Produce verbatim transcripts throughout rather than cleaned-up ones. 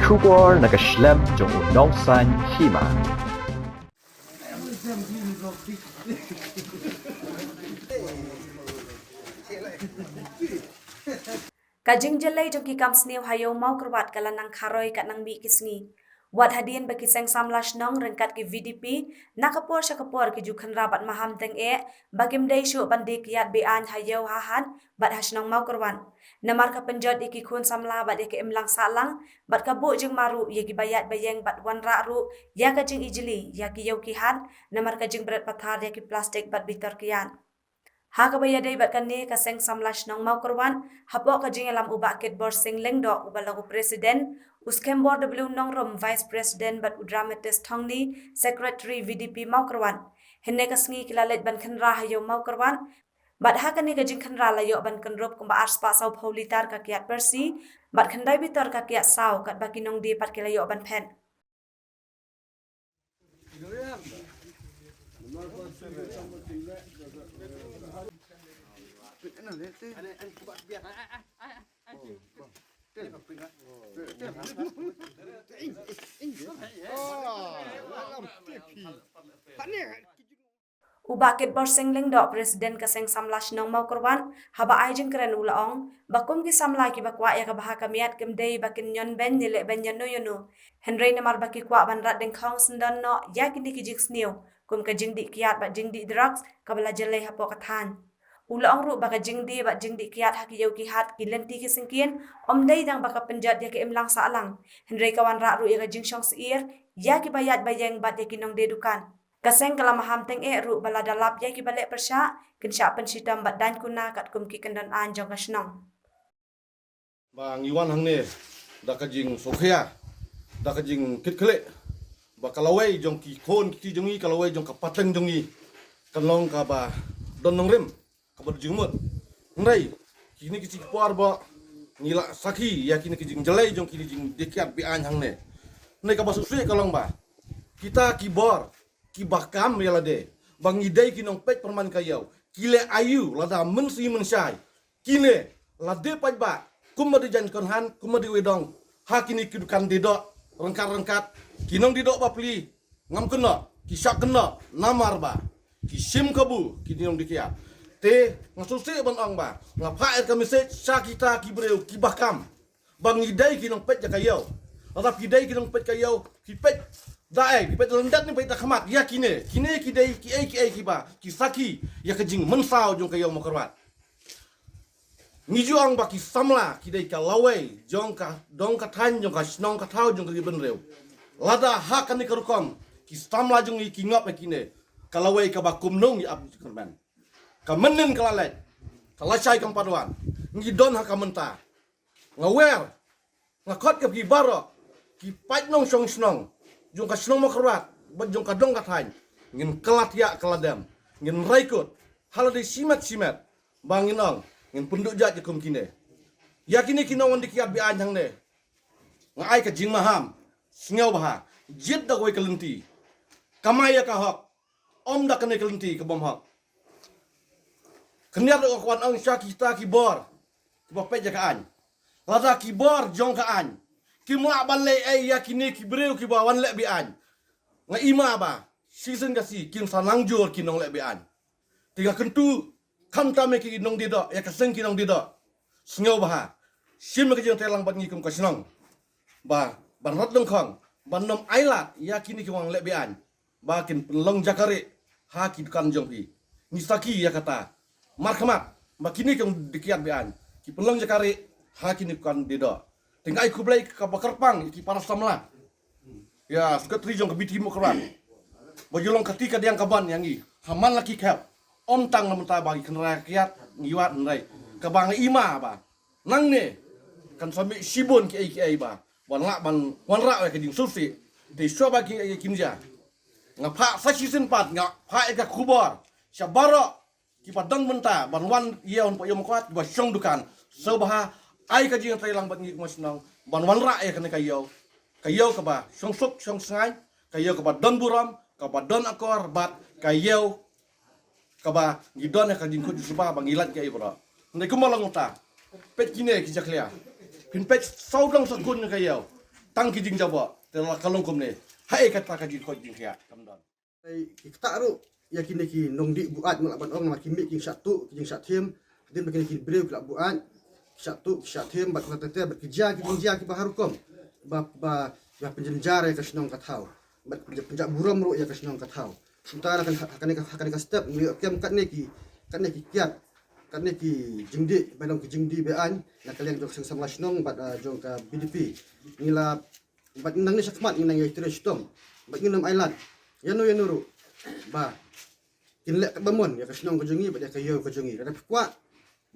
Khubor na ka shlem jong u nongsan hima. Ka jingjyllei jong ki kam sniew ha Ïew Mawkyrwat ka la nang kharoi kat nang mih ki sngi. Wat hadien ba ki seng samla shnong ryngkat ki V D P na ka por sha ka por ki ju khynra bad maham teng eh ba kim dei shuh ban die kiad be-aiñ ha ïew ha hat bad ha shnong Mawkyrwat. Namar ka pynjot ïa ki khun samla bad ïa ka imlang sahlang bad ka buh jingma ruh ïa ki ba ïaid ba ïeng bad wanrah ruh ïa ka jingijli ïa ki ïew ki hat namar ka jingbret pathar ïa ki plastik bad bitor kiad. Ha kaba ïadei bad kane ka seng samla shnong Mawkyrwat, hapoh ka jingïalam u Bah Kitbor Singh Lyngdoh uba long u president, u Skembor W Nongrum vice president bad u Dramatis Thongni secretary V D P Mawkyrwat. Hynne ka sngi ki la leit ban khynra ha Ïew Mawkyrwat. Bad ha kane ka jingkhynra la ïoh ban kynrup kumba arspah sawphew litar ka kiad persi bad khyndai bitor ka kiad saw katba ki nongdie pat ki la ïoh ban phet. U Bah Kitbor Singh Lyngdoh, president ka seng samla shnong Mawkyrwat, haba ai jingkren u la ong ba kum ki samla kiba kwah ïa ka bha ka miat kim dei ba kin ñion beiñ ne leh beiñ ïano ïano. Hynrei namar ba ki kwah ban rat dyngkhong syndon noh ïa kine ki jingsniew kum ka jingdih kiad bad jingdih drugs kaba la jyllei hapoh ka thaiñ. U la ong ruh ba ka jingdie bad jingdih kiad ha ki ïew ki hat ki lynti ki syngkien ym dei tang ba ka pynjot ïa ka imlang sahlang, hynrei ka wanrah ruh ïa ka jingshong syier ïa kiba ïaid ba ïeng bad ïa ki nongdie dukan. Ka seng ka la maham teng eh ruh ba lada lap ïa kiba leh pyrshah kin shah pynshitom bad daiñ kuna katkum ki kyndon aiñ jong ka shnong. Ba ngi wan hangne da ka jingsngewkhia, da ka jingkitkhlieh ba ka lawei jong ki khun ki kti jong ngi, ka lawei jong ka pateng jong ngi kan long kaba don nongrim, kaba don jingmut. Hynrei kine ki por ba ngi la sakhi ïa kine ki jingjyllei jong kine ki jingdie kiad be-aiñ hangne. Hynrei kaba sngewsih ka long ba kita ki bor kiba kam ïa lade ba ngi dei ki nongpeit pyrman ka ïew, ki leh aïu lada mynsi mynshai kine la dei paidbah kumba dei jaiñ kynhan kumba dei wei dong ha kine ki dukan die doh ryngkat ryngkat ki nongdie doh bapli. Ngam kynnoh, ki shah kynnoh namar ba ki shim kabu ki nongdie kiad. Te nga sngewsih ban ong ba nga phah ïa ka message sha kita ki briew kiba kam ba ngi dei ki nongpeit ïa ka ïew. Lada phi dei ki nongpeit ka ïew, phi peit da ei, phi peit da lyndet ne peit da khmat ïa kine, kine ki dei kiei kiei kiba ki sakhi ïa ka jingmynsaw jong ka Ïew Mawkyrwat. Ngi ju ong ba ki samla ki dei ka lawei jong ka dong ka thaiñ, jong ka shnong ka thaw, jong ka ri bynriew. Lada ha kane ka rukom ki samla jong ngi ki ngop ïa kine, ka lawei kaba kumno ngi ap jingkyrmen. Ka mynnin ka la leit, ka lashai kam pat wan. Ngi don ha ka mynta. Nga wer, nga khot ïa phi baroh ki paid nongshong shnong jong ka shnong Mawkyrwat bad jong ka dong ka thaiñ, ngin kylla thiah kylla dem, ngin rai kut ha lade shimet shimet ba ngin ong ngin pynduh jait ïa kum kine. Ïa kine ki nongwan die kiad be-aiñ hangne nga ai ka jingmaham, sngewbha jied da kawei ka lynti, kamai ïa ka hok, ym da kane ka lynti ka bym hok. Khyndiat ruh ka wan ong sha kita ki bor kiba peit ïa ka aiñ. Lada ki bor jong ka aiñ kim lah ban leh ei ïa kine ki briew kiba wan leh be-aiñ, nga ïma ba shisien ka sngi kin sa nang jur ki nongleh be-aiñ. Te nga kyntu khamtam ïa ki nongdie doh, ïa ka seng ki nongdie doh, sngewbha shim ïa ka jingtreilang bad ngi kum ka shnong ba ban rat dyngkhong, ban nym ailad ïa kine ki nongleh be-aiñ ba kin pynlong jaka rieh ha ki dukan jong phi. Ngi sakhi ïa kata markhmat ba kine ki nongdie kiad be-aiñ ki pynlong jaka rieh ha kine ki dukan die doh. Te nga ai khublei kaba kyrpang ïa ki para samla, ïa secretary jong ka B T Mawkyrwat ba ju long kati kadiang kaban ïa ngi ha man la ki khep. Ym tang na mynta ba ngi khynra kiad ngi wad, hynrei kaba nga ïma ba nangne kan sa mih shibun kiei kiei ba wan lah ban wanrah ïa ka jingsngewsih. Te shuwa ba ki, ki, kim jia, nga phah sa shisien pat, nga phah ïa ka khubor sha baroh kiba don mynta ban wan ïa u paid Ïew Mawkyrwat kiba shong dukan, sngewbha ai ka jingtreilang bad ngi kum ka shnong ban wanrah ïa kane ka ïew, ka ïew kaba shong suk shong sngain, ka ïew kaba don burom, kaba don akor bad ka ïew kaba ngi don ïa ka jingkut jingsuba ba ngi lait kiei baroh. Hynrei kumba long mynta, peit kine ki jakhlia, phin peit sawdong sakun ka ïew, tang ki jingjaboh, te la ka long kumne. Haei kata ka jingkhot jingkhiah kam don. Ki ktah ruh ïa kine ki nongdih buaid, mut lah ban ong, namar ki mih ki jingshah tuh ki jingshah them. Hadien ba kine ki briew ki la buaid, ki shah tuh ki shah them bad kumta ter ter, bad ki jia ki jingjia kiba har rukom, ba ba ba pynjynjar ïa ka shnong ka thaw, bad pynjah burom ruh ïa ka shnong ka thaw. Kumta na kane ka step ngi ïoh kem katne ki, katne ki kiad, katne ki jingdih ba long ki jingdih be-aiñ na ka liang jong ka seng samla shnong bad jong ka B D P. Ngi la Bad nangne shakhmat ngi nang ïai trei shitom bad ngin ym ailad ïano ïano ruh ba kin leh katba mon ïa ka shnong ka jong ngi bad ïa ka ïew ka jong ngi. Lada phi kwah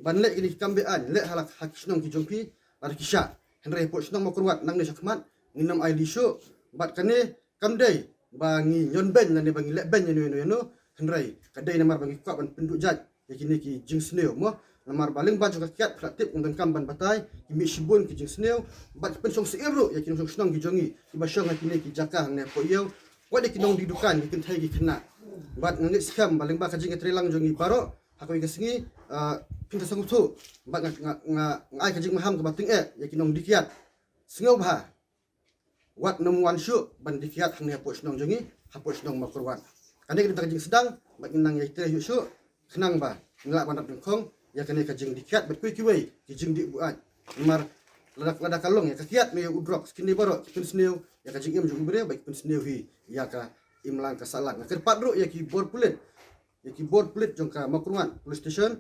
ban leh kine ki kam be-aiñ, leh ha la ha ki shnong ki jong phi lada ki shah. Hynrei hapoh shnong Mawkyrwat nangne shakhmat ngin ym ailad shuh. Bad kane kam dei ba ngi ñion beiñ lane ba ngi leh beiñ ïano ïano ïano. Hynrei ka dei namar ba ngi kwah ban pynduh jait ïa kine ki jingsniew mo. Namar ba lyngba jong ka kiad phi la tip, ngam donkam ban batai, ki mih shibun ki jingsniew bad ki pynshong syier ruh ïa ki nongshong shnong ki jong ngi kiba shong ha kine ki jaka hangne hapoh ïew. Wat ïa ki nongdie dukan, ki kynthei ki khynnah. Bad nga ngeit skhem ba lyngba ka jingïatreilang jong ngi baroh ha kawei ka sngi, phin sa sngewthuh bad nga nga nga ai ka jingmaham kaba tyngeh ïa ki nongdie kiad. Sngewbha wat nym wan shuh ban die kiad hangne hapoh shnong jong ngi, hapoh shnong Mawkyrwat. Kane ka dei ka jingsdang bad ngin nang ïai trei shuh shuh khnang ba ngin lah ban rap dyngkhong ïa kane ka jingdie kiad bad kiwei kiwei ki jingdih buaid. Namar lada lada ka long ïa ka kiad ne ïa u drok, kine baroh ki pynsniew ïa ka jingim jong u briew bad ki pynsniew hi ïa ka imlang ka sahlang. Nga kyrpad ruh ïa ki bor pulit, ïa ki bor pulit jong ka Mawkyrwat Police Station,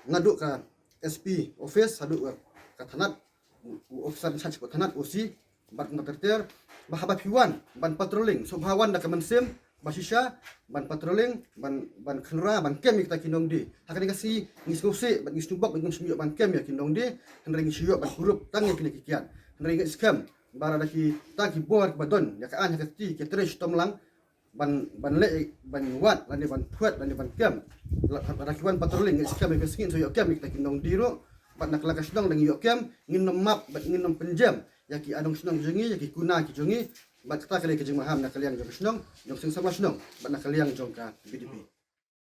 naduh ka S P office haduh ka thanat, u officer in charge ka thanat, O C, bad kumta ter ter, ba haba phi wan ban patrolling, sngewbha wan da ka mynsiem ba shisha ban patrolling, ban ban khynra, ban kem ïa kita ki nongdie. Ha kane ka sngi ngi sngewsih bad ngi sngewbok ba ngim shym ïoh ban kem ïa ki nongdie, hynrei ngi shu ïoh ban kurup tang ïa kine ki kiad. Hynrei ngi skhem ba lada kita ki bor kiba don ïa ka aiñ ha ka kti ki trei shitom lang ban ban leh, ban wad lane ban phuid lane ban kem. Lada ki wan patrolling, ngi skhem ïa ka sngi ngin sa ïoh kem ïa kita ki nongdie ruh. Bad na ka la ka shnong da ngi ïoh kem, ngin nym map bad ngin nym pynjem ïa ki adong shnong jong ngi, ïa ki kuna ki jong ngi. Bad kata ka dei ka jingmaham na ka liang jong ka shnong, jong seng samla shnong bad na ka liang jong ka B D P.